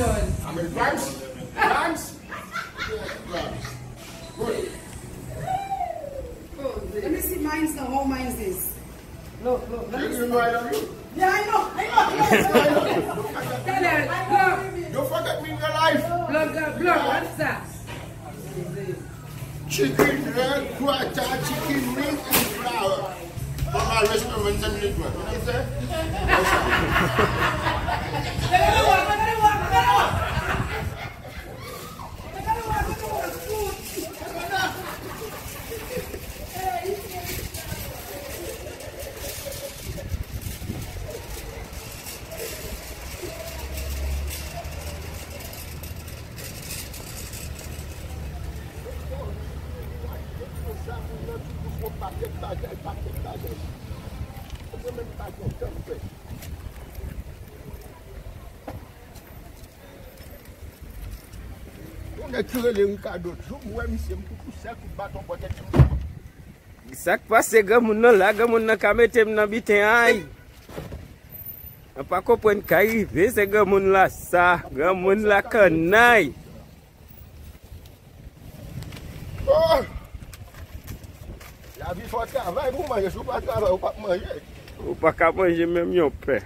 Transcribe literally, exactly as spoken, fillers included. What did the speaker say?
I mean, Grimes. Grimes. Yeah, Grimes. Good. Let me see mine's the whole mine's this. Look, look, let me You, you see. Know I love you. Yeah, I know, I know. Tell her, look. Don't forget me in your life. Look, look, look, what's that? Chicken, eh, quarter, chicken wing and flour. For my restaurant, seven minutes, man. You know what I'm saying? Yon nèg ki rele Ricardo, jou m wè misye, m tou tou sèl kout baton bò tèt li. Sa k pase granmoun nan la? Granmoun nan ka mete m nan biten ay. Mwen pa konprann ka rive se granmoun la sa. Granmoun la kannay. Oh! Lavi fò travay pou manje, si w pa travay, ou p ap manje. Ou pa ka manje menm yon pen.